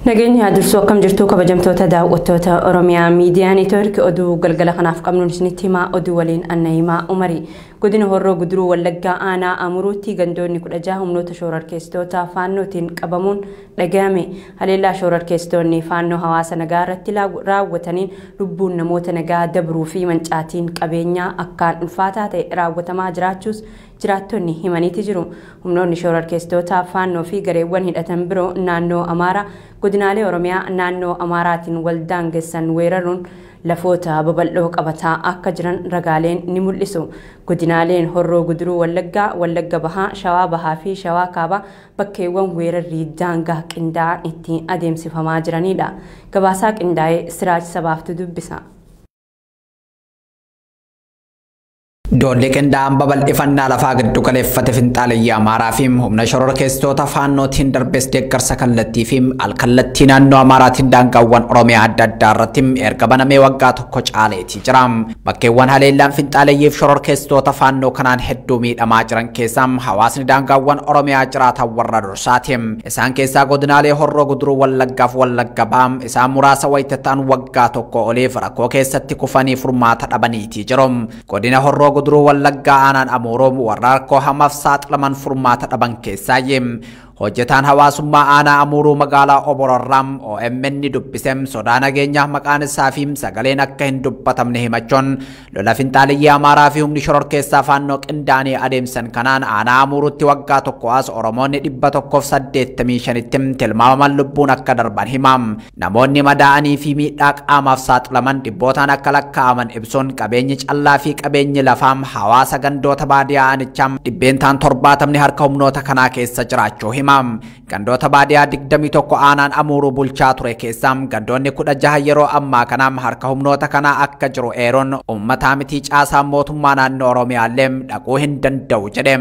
Nageenya dursoo akkam jirtuu kabajamtoota daawwattoota Oromiyaa Miidiyaa Neetwoork oduu galgala kanaaf qabnuun isinitti himaa oduu waliin Annahimaa Umarii. Godina Horroo Guduruu Wallaggaa aanaa Amuruutti gandoonni 16 humnoota shororkeessitoota faannootiin qabamuun dhagahame. Haleellaa shororkeessitoonni faannoo hawaasa nagaa irratti raawwataniin lubbuun namoota nagaa dabruu fi mancaatiin qabeenyaa akkaan ulfaataa ta'e raawwatamaa jiraachuus jiraattonni himaniiti jiru. Humnoonni shororkeessitoota faannoo fi gareewwan hidhatan biroo naannoo Amaaraa godinaalee Oromiyaa naannoo Amaaraatiin wal daangessan weeraruun lafoota babal'oo qabataa akka jiran ragaaleen ni mul'isu. Godinaaleen Horroo Guduruu Wallaggaa, Wallagga Bahaa, Shawaa Bahaa fi Shawaa Kaabaa bakkeewwan weerarri daangaa qindaa'aan itti adeemsifamaa jiranidha. Gabaasaa qindaa'ee Siraaj Sabaaftu dubbisa. Doolli qindaa'aan babal'ifannaa lafaa giddu galeeffate finxaaliyyaa Amaaraa fi humna shororkeessitoota faannootiin darbees deeggarsa kallattii fi alkallattii naannoo Amaaraatiin daangaawwan Oromiyaa adda addaa irratti erga banamee waggaa tokko caaleetii jira. Bakkeewwan haleellaan finxaaliyyii fi shororkeessitoota faannoo kanaan hedduu miidhamaa jiran keessaa hawaasni daangaawwan Oromiyaa jiraatan warra dursaati. Isaan keessaa godinaalee Horroo Guduruu Wallaggaa fi Wallagga Bahaa isaan muraasa wayita ta'an waggaa tokko oliif rakkoo keessatti kufanii furmaata dhabaniitii jiru. Godina Horroo Guduruu Wallaggaa aanaan Amuuroo warra rakkoo hamaaf saaxilaman furmaata dhaban keessaayi. Hojjetaan hawaasummaa aanaa Amuuruu magaalaa Obororraa OMN dubbisem sodaa nageenyaa maqaan isaa fi sagaleen akka hin dubbatamne himachuun lola finxaaliyyii Amaaraa fi humni shororkeessaa faannoo qindaa'anii adeemsan kanaan aanaa Amuuruutti waggaa tokko as Oromoonni 185tti tilmaamaman lubbuun akka darban himam. Namoonni madaa'anii fi miidhaa qaamaaf saaxilaman dhibbootaan akka lakkaa'aman ibsuun qabeenyi callaa fi qabeenyi lafaa hawaasa gandoota baadiyaa aanichaa 70% harka humnoota kanaa keessa jiraachuu hima. Gandoota baadiyaa 21 aanaan Amuuruu bulchaa ture keessaa gandoonni 16 yeroo ammaa kana harka humnoota kanaa akka jiru eeroon uummataa miti caasaa mootummaa naannoo Oromiyaallee dhaquu hin danda'u jedhe.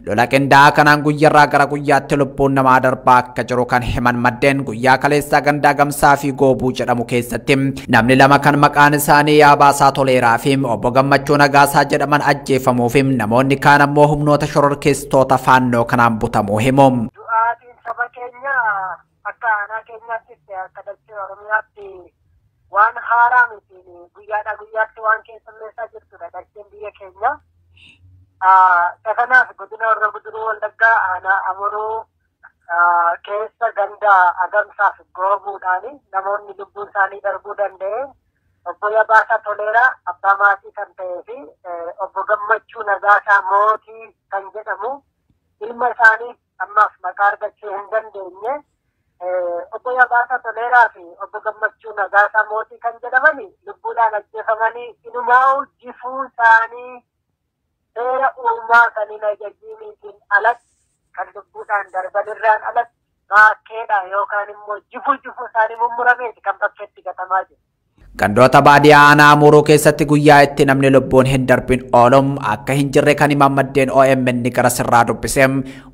Lola qindaa'aa kanaan guyyaarraa gara guyyaatti lubbuun namaa darbaa akka jiru kan himan maddeen guyyaa kaleessaa gandaa Gamsaa fi Goobuu jedhamu keessatti namni lama kan maqaan isaanii Yaabaasaa Toleeraa fi obbo Gammachuu Nagaasaa jedhaman ajjeefamuu fi namoonni kaan ammoo humnoota shororkeessitoota faannoo kanaan butamuu himu. Saba keenya akka aanaa keenyaattis akka dachee Oromiyaatti waan haaraa miti guyyaadhaa guyyaatti waan keessummeessaa jirtudha dacheen biyya keenya. Kanaaf godina Horroo Guduruu Wallaggaa aanaa Amuuruu keessa ganda Agamsaaf goobuudhaan namoonni lubbuun isaanii darbuu danda'e obbo Yabaasaa Toleeraa abbaa maatii kan ta'ee fi obbo Gammachuu Nagaasaa Mootii kan jedhamu ilma isaanii ammaaf maqaa argachuu hin dandeenye obbo Yabaasaa Toleeraa fi obbo Gammachuu Nagaasaa Mootii kan jedhaman lubbuudhaan ajjeefamanii inumaa jifuu isaanii seera uumaa saniin ajajjiiniitiin alatti kan lubbuudhaan darbanirraan alatti baakkeedhaan yookaan immoo jifuu isaanii mummurameeti kan bakkeetti gatamaa jiru. Gandoota baadiyaa aanaa Amuuruu keessatti guyyaa itti namni lubbuun hin darbin oolum akka hin jirre kan himan maddeen OMN gara sirraa dubbise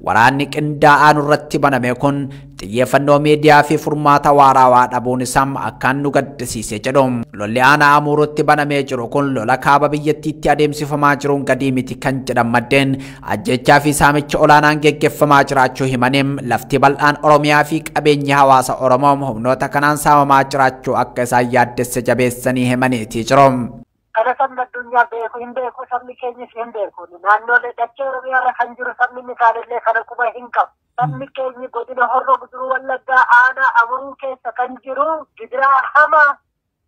waraanni qindaa'aan irratti baname kun xiyyeeffannoo miidiyaa fi furmaata waarawaa dhabuun isaa akkaan nu gaddisiise jedhu. Lolli aanaa Amuuruutti banamee jiru kun lola kaaba biyyattiitti adeemsifamaa jiruun gadii miti kan jedhan maddeen ajjechaa fi saamicha olaanaan geggeeffamaa jiraachuu himaniin lafti bal'aan Oromiyaa fi qabeenyi hawaasa Oromoo humnoota kanaan saamamaa jiraachuu akka isaan yaaddesse jabeessanii himaniitii jiru. Kana sabni addunyaa beeku hin beeku sabni keenyis hin beeku. Naannolee dachee Oromiyaa irra kan jiru sabni misaalillee kana quba hin qabu. Sabni keenyi godina Horroo Guduruu Wallaggaa aanaa Amuuruu keessa kan jiru gidiraa hamaa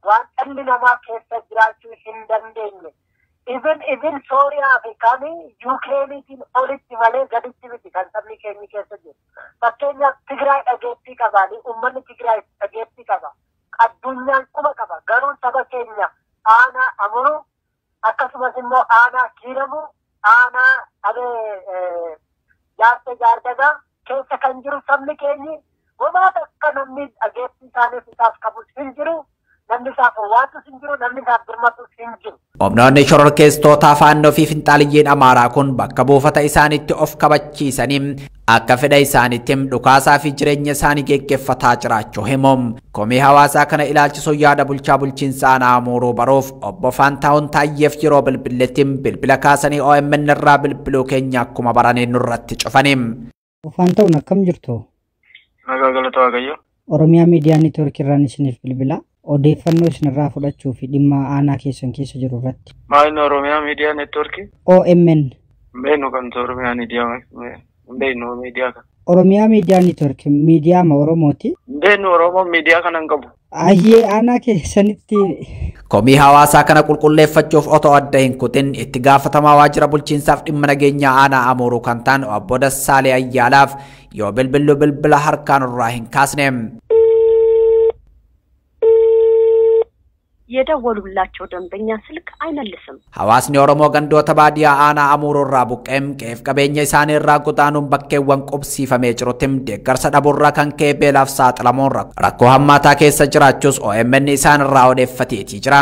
waan dhalli namaa keessa jiraachuu hin dandeenye. Even Sooriyaa fi kan Yukireeniitiin olitti malee gaditti miti kan sabni keenyi keessa jiru. Fakkeenyaaf Tigraay dhageettii qaba. Uummanni Tigraay dhageettii qaba. Addunyaan quba qaba. Garuu saba keenya aanaa Amuuruu akkasumas immoo aanaa Kiiramuu aanaa Abee Jaarsa Jaardagaa keessa kan jiru sabni keenyi homaa takka namni dhageettii isaaniif isaaf qabus hin jiru. Namni isaaf waatus hin jiru, namni isaaf birmatus hin jiru. Humnoonni shororkeessitoota faannoo fi finxaaliyyeen Amaaraa kun bakka buufata isaaniitti of kabachiisanii akka fedha isaaniitti dhukaasaa fi jireenya isaanii geggeeffataa jiraachuu himu. Komii hawaasaa kana ilaalchisuun yaada bulchaa bulchiinsa aanaa Amuuruu baruuf obbo Faantaawun Taayyeef yeroo bilbiletti bilbila kaasanii OMN irraa bilbiluu keenya akkuma baraniin nurratti cufani. Faantaawun akkam jirtu? Nagaa galata Waaqayyo. Oromiyaa Miidiyaa Neetwoorkii irraan isiniif bilbila. Odeeffannoo isinirraa fudhachuu fi dhimma aanaa keessan keessa jiru irratti. Maal Oromiyaa Miidiyaa Neetwoorkii? OMN. Beenu kamtu Oromiyaa Miidiyaa beenu miidiyaa kana. Oromiyaa Miidiyaa Neetwoorkii miidiyaa Oromooti. Beenu Oromoo miidiyaa kana hin qabu. Ayyee aanaa keessanitti. Komii hawaasaa kana qulqulleeffachuuf otoo adda hin kutin itti gaafatamaa waajjira bulchiinsaaf dhimma nageenyaa aanaa Amuuruu kan ta'an obbo Dassaalee Ayyaalaaf yoo bilbillu bilbila harkaan irraa hin kaasne. የደወሉላቸው ደንበኛ ስልክ አይመልስም። Hawaasni Oromoo gandoota baadiyyaa aanaa Amuuruu irraa buqqeem qe'eef qabeenya isaanii irraa godaanuun bakkeewwan qubsiifamee jirutti deeggarsa dhabuurraa kan ka'e beelaaf saaxilamuun rakkoo hammaataa keessa jiraachuus OMN isaan irraa odeeffateetii jira.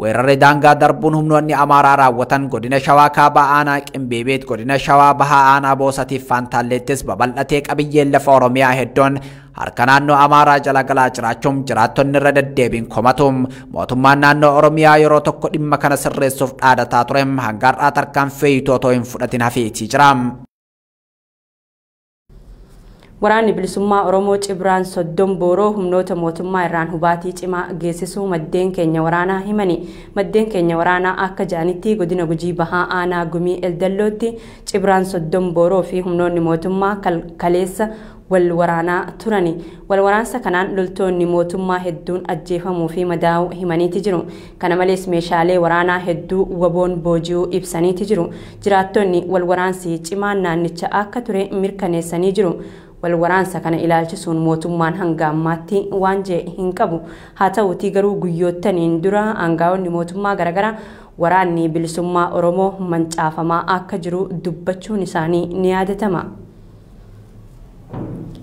Weerarri daangaa darbuun humnoonni Amaaraa raawwatan godina Shawaa Kaabaa aanaa Qimbeebeet, godina Shawaa Bahaa aanaa Boosatiif Faantaalleettis babal'atee qabiyyeen lafa Oromiyaa hedduun harka naannoo Amaaraa jala galaa jiraachuun jiraattonni irra deddeebiin komatu. Mootummaan naannoo Oromiyaa yeroo tokko dhimma kana sirreessuuf dhaadataa ture hanga har'aa tarkaanfii otoo hin fudhatin hafeetii jira. Waraanni bilisummaa Oromoo Cibraan Soddom Booroo humnoota mootummaa irraan hubaatii cimaa geessisuu maddeen keenya waraanaa himani. Maddeen keenya waraanaa akka jedhanitti godina Gujii Bahaa aanaa Gumii Eldallootti Cibraan Soddom Booroo fi humnoonni mootummaa kaleessa wal waraanaa turani. Wal waraansa kanaan loltoonni mootummaa hedduun ajjeefamuu fi madaa'uu himaniiti jiru. Kana malees meeshaalee waraanaa hedduu waboon booji'uu ibsaniiti jiru. Jiraattonni wal waraansi cimaan naannicha akka ture mirkaneessanii jiru. Wal waraansa kana ilaalchisuun mootummaan hanga ammaatti waan jedhe hin qabu. Haa ta'uutii garuu guyyoottaniin dura aangaa'onni mootummaa garaagaraa waraanni bilisummaa Oromoo mancaafamaa akka jiru dubbachuun isaanii ni yaadatama.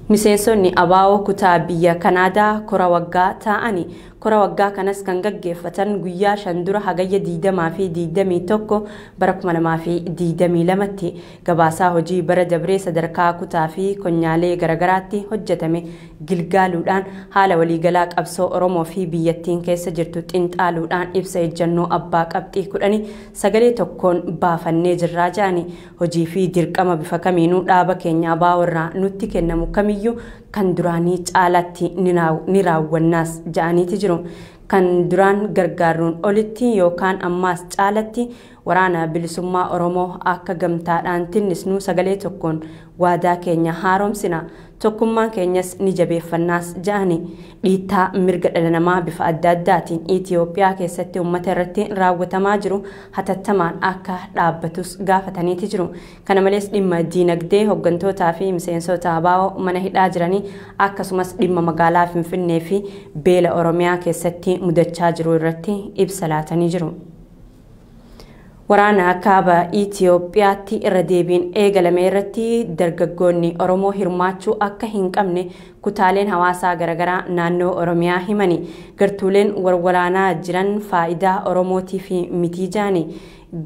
Miseensonni ABO kutaa biyya Kanaadaa kora waggaa taa'ani. Kora waggaa kanas kan gaggeeffatan guyyaa 5 dura hagayya 20 fi 21 bara 2022tti gabaasaa hojii bara dabree sadarkaa kutaa fi konyaalee garagaraatti hojjetame gilgaaluudhaan haala waliigalaa qabsoo Oromoo fi biyyattiin keessa jirtu xinxaaluudhaan ibsa ejjennoo abbaa qabxii 10 sagalee tokkoon baafannee jirraa jedhani. Hojii fi dirqama bifa kamiinuu dhaaba keenya ABO irraa nutti kennamu kamiyyuu kan duraanii caalaatti ni raawwannaas jedhaniiti jiru. Kan duraan gargaaruun olitti yookaan ammaas caalatti waraana bilisummaa Oromoo akka gamtaadhaan tinnisnuu sagalee tokkoon waadaa keenya haaromsina. Tokkummaan keenyas ni jabeeffannaas jedhani. Dhiittaa mirga dhala namaa bifa adda addaatiin Itoophiyaa keessatti uummata irratti raawwatamaa jiru hatattamaan akka dhaabbatus gaafataniiti jiru. Kana malees dhimma diinagdee hooggantootaa fi miseensota ABO mana hidhaa jiranii akkasumas dhimma magaalaa Finfinnee fi beela Oromiyaa keessatti mudachaa jiru irratti ibsa laatanii jiru. Waraana kaaba Itoophiyaatti irra deebiin eegalame irratti dargaggoonni Oromoo hirmaachuu akka hin qabne kutaaleen hawaasaa garaagaraa naannoo Oromiyaa himani. Gartuuleen waraanaa jiran faayidaa Oromootiif miti jaani.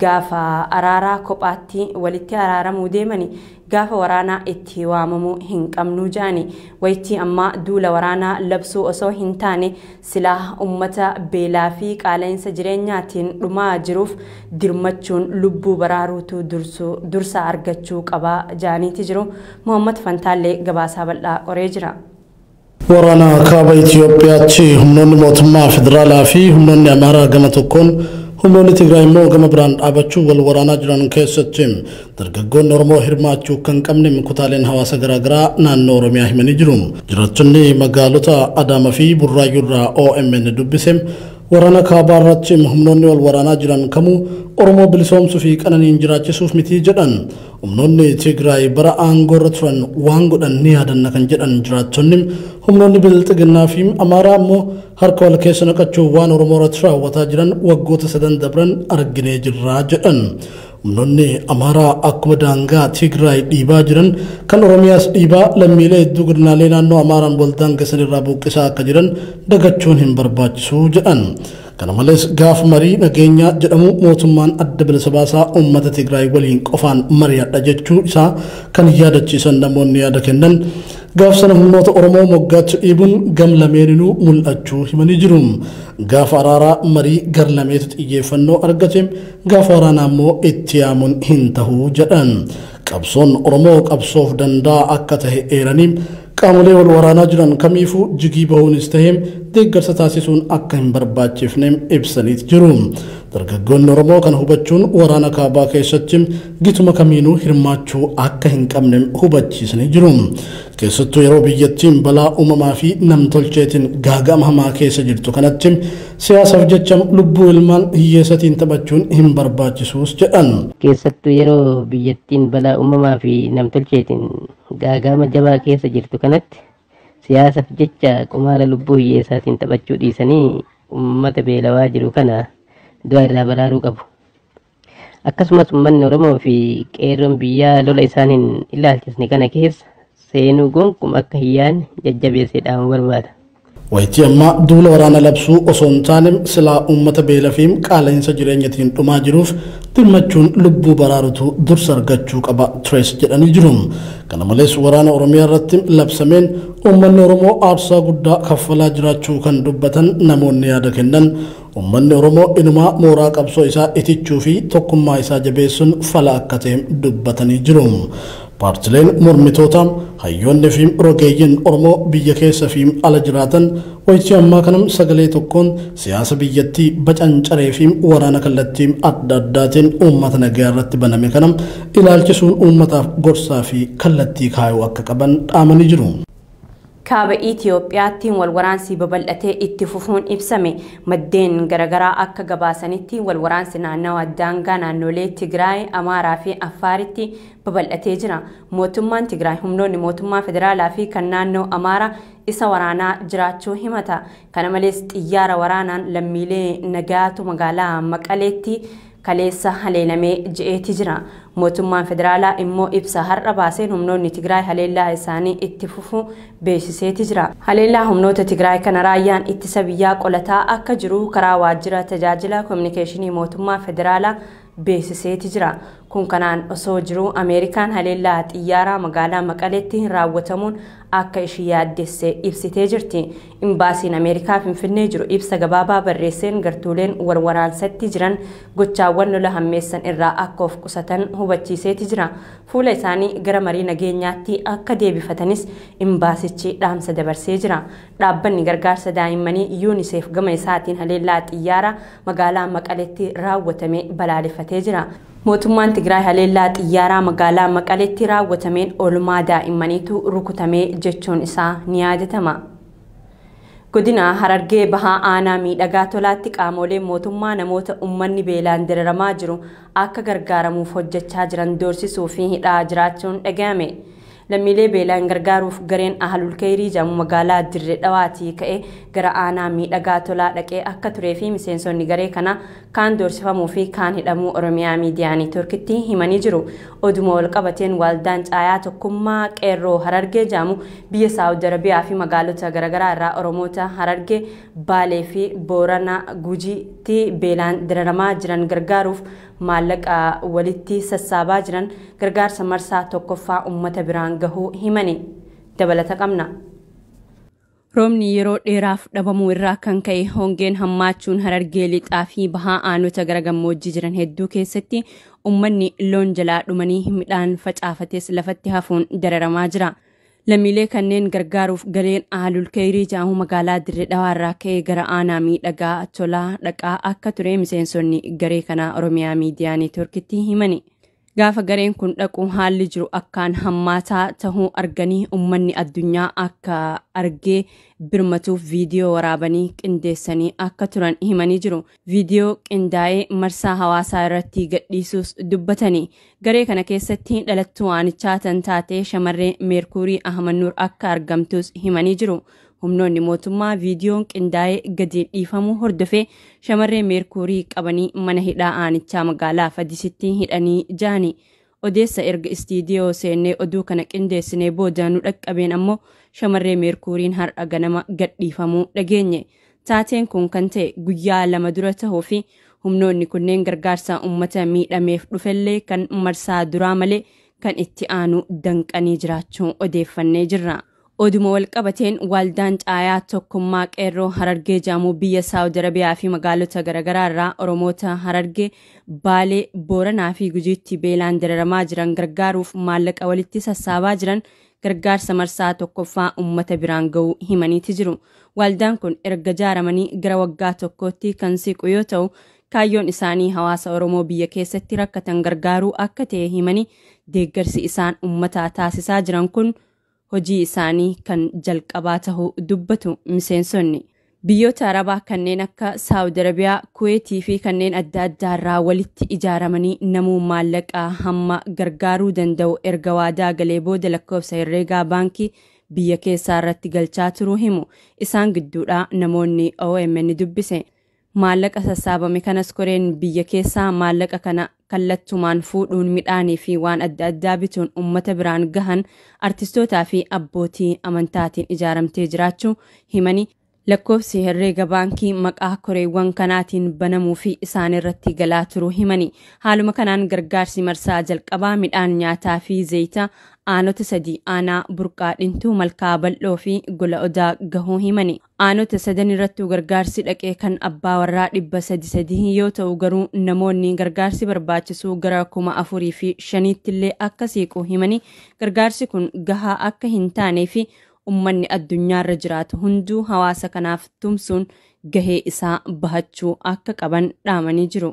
Gaafa araaraa kophaatti walitti araaramuu deemani. Gaafa waraanaa itti waamamuu hin qabnu jaani. Wayitii ammaa duula waraanaa labsuu osoo hin taane silaa uummata beelaa fi qaala'insa jireenyaatiin dhumaa jiruuf dirmachuun lubbuu baraaruutu dursa argachuu qaba jaaniiti jiru. Muhammad Fantaallee gabaasaa bal'aa qoree jira. Waraana kaaba Itoophiyaatti humnoonni mootummaa federaalaa fi humnoonni Amaaraa gama tokkoon humnoonni Tigraay immoo gama biraan dhaabachuu wal waraanaa jiran keessatti dargaggoonni Oromoo hirmaachuu kan qabne kutaaleen hawaasa garaagaraa naannoo Oromiyaa himanii jiru. Jiraattonni magaalota Adaamaa fi Burraayyuu irraa OMN dubbise waraana kaabaa irratti humnoonni wal waraanaa jiran kamuu Oromoo bilisoomsuu fi qananiin jiraachisuuf miti jedhan. Humnoonni Tigraay bara aangoo irra turan waan godhan ni yaadanna kan jedhan jiraattonni humnoonni Bilxiginnaa fi Amaaraa immoo harka wal keessa naqachuu waan Oromoo irratti raawwataa jiran waggoota sadan dabran arginee jirraa jedhan. Humnoonni Amaaraa akkuma daangaa Tigraay dhiibaa jiran kan Oromiyaas dhiibaa lammiilee hedduu godinaalee naannoo Amaaraan wal daangessan irraa buqqisaa akka jiran dagachuun hin barbaachisu jedhan. Kana malees gaafa marii nageenyaa jedhamu mootummaan adda bilisa baasaa uummata Tigraay waliin qofaan mari'adha jechuu isaa kan yaadachiisan namoonni yaada kennan gaaf sana humnoota Oromoo moggaatti dhiibuun gam lameeninuu mul'achuu himanii jiru. Gaafa araaraa marii gar lameetu xiyyeeffannoo argate gaafa waraanaa immoo itti yaamuun hin ta'u jedhan. Qabsoon Oromoo qabsoof danda'a akka tahe eeranii qaamolee wal waraanaa jiran kamiifuu jigii bahuunis ta'ee deeggarsa taasisuun akka hin barbaachifne ibsaniit jiru. Dargaggoonni Oromoo kana hubachuun waraana kaabaa keessatti gituma kamiinuu hirmaachuu akka hin qabne hubachiisanii jiru. Keessattuu yeroo biyyattiin balaa uumamaa fi namtolcheetiin gaaga'ama hamaa keessa jirtu kanatti siyaasaaf jecha lubbuu ilmaan hiyyeessatiin taphachuun hin barbaachisuus jedhan. Keessattuu yeroo biyyattiin balaa uumamaa fi namtolcheetiin gaaga'ama jabaa keessa jirtu kanatti siyaasaaf jecha qumaara lubbuu hiyyeessaatiin taphachuu dhiisanii uummata beelawaa jiru kana du'a irraa baraaruu qabu. Akkasumas uummanni Oromoo fi qeerroon biyyaa lola isaan hin ilaalchisne kana keessa seenuu gonkumaa akka hin yaadne jajjabeessee dhaamuu barbaada. Wayitii ammaa duula waraana labsuu osoo hin taane silaa uummata beela fi qaala'insa jireenyatiin dhumaa jiruuf dirmachuun lubbuu baraarutu dursa argachuu qaba Tirees jedhanii jiru. Kana malees waraana Oromiyaa irratti labsameen uummanni Oromoo aarsaa guddaa kaffalaa jiraachuu kan dubbatan namoonni yaada kennan uummanni Oromoo inumaa mooraa qabsoo isaa itichuu fi tokkummaa isaa jabeessuun fala akka ta'e dubbatanii jiru. Paartileen mormitoota hayyoonni fi rogeeyyiin Oromoo biyya keessa fi ala jiraatan wayitii ammaa kanam sagalee tokkoon siyaasa biyyattii bacancaree fi waraana kallattii adda addaatiin uummata nagaa irratti baname kanam ilaalchisuun uummataaf gorsaa fi kallattii kaayuu akka qaban dhaamanii jiru. Kaaba Itoophiyaatti walwaraansi babal'atee itti fufuun ibsame. Maddeen garaagaraa akka gabaasanitti walwaraansi naannawa daangaa naannolee Tigraay, Amaaraa fi Affaaritti babal'atee jira. Mootummaan Tigraay humnoonni mootummaa federaalaa fi kan naannoo Amaaraa isa waraanaa jiraachuu himata. Kana malees xiyyaara waraanaan lammiilee nagaatu magaalaa Maqaleetti kaleessa haleelamee je'eeti jira. Mootummaan federaalaa immoo ibsa har'a baaseen humnoonni Tigraay haleellaa isaanii itti fufuu beeksiseeti jira. Haleellaa humnoota Tigraay kana raayyaan ittisa biyyaa qolataa akka jiru karaa waajjira tajaajila kominikeeshinii mootummaa federaalaa beeksiseeti jira. Kun kanaan osoo jiru Ameerikaan haleellaa xiyyaaraa magaalaa Maqaleetti raawwatamuun akka ishii yaaddesse ibsitee jirti. Imbaasiin Ameerikaa Finfinnee jiru ibsa gabaabaa barreesseen gartuuleen walwaraansatti jiran gochaawwan lola hammeessan irraa akka of qusatan hubachiiseeti jira. Fuula isaanii gara marii nageenyaatti akka deebifatanis imbaasichi dhaamsa dabarsee jira. Dhaabbanni gargaarsa daa'immanii UNICEF gama isaatiin haleellaa xiyyaaraa magaalaa Maqaleetti raawwatame balaaleffatee jira. Mootummaan Tigraay haleellaa xiyyaaraa magaalaa Maqaleetti raawwatameen oolmaa daa'immaniitu rukutamee jechuun isaa ni yaadatama. Godina Harargee Bahaa Aanaa Miidhagaa Tolaatti qaamoleen mootummaa namoota uummanni beelaan dararamaa jiru akka gargaaramuuf hojjechaa jiran doorsisuu fi hidhaa jiraachuun dhagahame. Lammiilee beelaan gargaaruuf gareen Ahlul Kayrii jedhamu magaalaa Dirree Dhawaatii ka'ee gara aanaa Miidhagaa Tolaa dhaqee akka turee fi miseensonni garee kana kaan doorsifamuu fi kaan hidhamuu Oromiyaa Miidiyaa Neetwoorkitti himanii jiru. Oduma wal qabateen waldaan caayaa tokkummaa qeerroo Harargee jedhamu biyya Saawud Arabiyaa fi magaalota garaagaraa irraa Oromoota Harargee, Baalee fi Boorana Gujiitti beelaan dararamaa jiran gargaaruuf maallaqa walitti sassaabaa jiran gargaarsa marsaa tokkoffaa uummata biraan gahuu himani. Dabalata qabna. Roobni yeroo dheeraaf dhabamuu irraa kan ka'e hongeen hammaachuun Harargee lixaa fi bahaa aanota gara gammoojjii jiran hedduu keessatti uummanni loon jalaa dhumanii midhaan facaafates lafatti hafuun dararamaa jira. Lammiilee kanneen gargaaruuf gareen Ahlul Kayrii jedhamu magaalaa Dirree Dhawaa irraa ka'ee gara aanaa Miidhagaa Tolaa dhaqaa akka ture miseensonni garee kanaa Oromiyaa Miidiyaa Neetwoorkitti himani. Gaafa gareen kun dhaqu haalli jiru akkaan hammaataa tahuu arganii uummanni addunyaa akka argee birmatuuf viidiyoo waraabanii qindeessanii akka turan himanii jiru. Viidiyoo qindaa'ee marsaa hawaasaa irratti gadhiisuus dubbatanii. Garee kana keessatti dhalattuu aanichaa tan taatee shamarree Meerkurii Ahmannuur akka argamtus himanii jiru. Humnoonni mootummaa viidiyoon qindaa'ee gadi dhiifamuu hordofee shamarree Meerkurii qabanii mana hidhaa aanichaa magaalaa Fadisitti hidhanii ja'ani. Odeessa erga istiidiyoo seennee oduu kana qindeessinee booda nu dhaqqabeen ammoo shamarree Meerkuriin har'a ganama gadhiifamuu dhageenye. Taateen kun kan ta'e guyyaa 2 dura tahuu fi humnoonni kunneen gargaarsa uummata miidhameef dhufellee kan marsaa duraa malee kan itti aanu danqanii jiraachuu odeeffannee jirra. Oduma wal qabateen waldaan caayaa tokkummaa qeerroo Harargee jedhamu biyya Saawud Arabiyaa fi magaalota garaagaraa irraa Oromoota Harargee, Baalee, Booranaa fi Gujiitti beelaan dararamaa jiran gargaaruuf maallaqa walitti sassaabaa jiran gargaarsa marsaa tokkoffaa uummata biraan ga'uu himaniiti jiru. Waldaan kun erga ijaaramanii gara waggaa tokkootti kan siqu yoo ta'u, kaayyoon isaanii hawaasa Oromoo biyya keessatti rakkatan gargaaruu akka ta'e himanii deeggarsi isaan uummataa taasisaa jiran kun hojii isaanii kan jalqabaa ta'uu dubbatu miseensonni. Biyyoota Arabaa kanneen akka Saawud Arabiyaa, Kuweetii fi kanneen adda addaa irraa walitti ijaaramanii namuu maallaqa hamma gargaaruu danda'u erga waadaa galee booda lakkoofsa herreegaa baankii biyya keessaa irratti galchaa turuu himu. Isaan gidduudhaa namoonni OMN dubbise. Maallaqa sassaabame kanas koreen biyya keessaa maallaqa kana kallattumaan fuudhuun midhaanii fi waan adda addaa bituun uummata biraan gahan artistootaa fi abbootii amantaatiin ijaaramtee jiraachuu himanii lakkoofsi herreega baankii maqaa koreewwan kanaatiin banamuu fi isaan irratti galaa turuu himanii. Haaluma kanaan gargaarsi marsaa jalqabaa midhaan nyaataa fi zayita aanota sadii aanaa Burqaa Dhintuu, Malkaa Bal'oo fi Gola Odaa gahuu himani. Aanota sadan irrattuu gargaarsi dhaqee kan abbaa warraa 303 yoo ta'u garuu namoonni gargaarsi barbaachisuu gara 4,500 illee akka siiqu himani. Gargaarsi kun gahaa akka hin taanee fi uummanni addunyaarra jiraatu hunduu hawaasa kanaaf tumsuun gahee isaa bahachuu akka qaban dhaamanii jiru.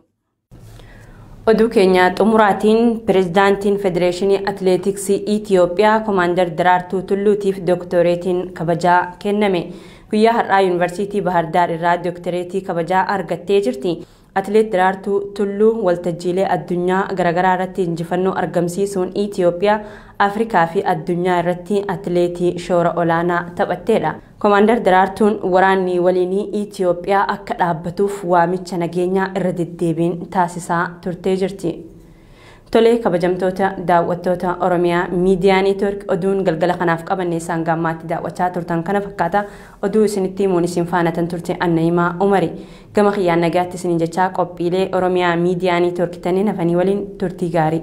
Oduu keenya xumuraatiin pirezidaantiin Federeeshinii Atileetiksii Itiyoophiyaa Koomaandar Daraartuu Tulluutiif dooktoreetiin kabajaa kenname. Guyyaa har'aa Yuunivarsiitii Baahir irraa dooktoreetii kabajaa argattee jirti. Atileet Daraartuu Tulluu waltajjiilee addunyaa garaagaraa irratti injifannoo argamsiisuun Itiyoophiyaa, Afrikaa fi addunyaa irratti atileetii shoora olaanaa taphatteedha. Koomaandar Daraartuun waraanni waliinii Itiyoophiyaa akka dhaabbatuuf waamicha nageenyaa irra deddeebiin taasisaa turtee jirti. Tolee kabajamtoota daawwattoota Oromiyaa Miidiyaa Neetwoork oduun galgala kanaaf qabanne isaan gammaatti daawwachaa turtan kana fakkaata. Oduu isinitti himuun isin faanatan turte Annayimaa Umari. Gama kiyyaan nagaatti isiniin jechaa qophiilee Oromiyaa Miidiyaa Neetwoork tanneen hafanii waliin turtii gaarii.